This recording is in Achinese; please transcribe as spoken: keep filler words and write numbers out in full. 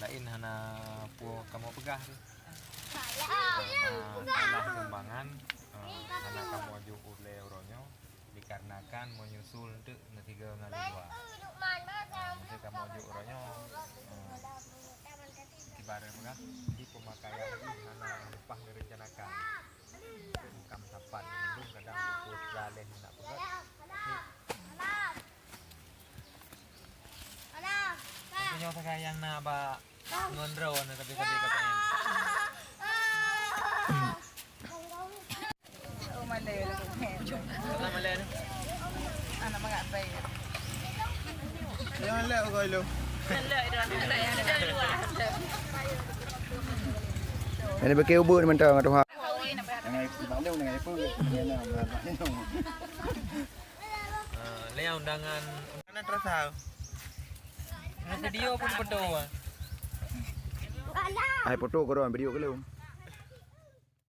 Laén hana peue kamoe peugah tu. Karena kalah sumbangan, eh, hana kamoe jok ulée uroe nyoe, dikarenakan menyusul teuk neusigoe ngon lé dua. Nah, meusé kamoe jok uroe nyoe, eh, kiban peugah, di pemakaian jih hana leupah neurencanakan. Makam sapat, kadang pukul tiga leh nak peugah. Tapi nyoe sagai nyang na bak ngon droe na, tapi-tapi kata nyan. Oh, malée. Anak malée ni. Anak mangat baik. Yang lek kau lu. Ini pakai ubun mentah ngat tuha. Dengan maklum dengan apa? Dengan apa? Ah, lé undangan. Mana terasa? Ngon video pun foto, ah. Ai foto ke ron, video ke lom?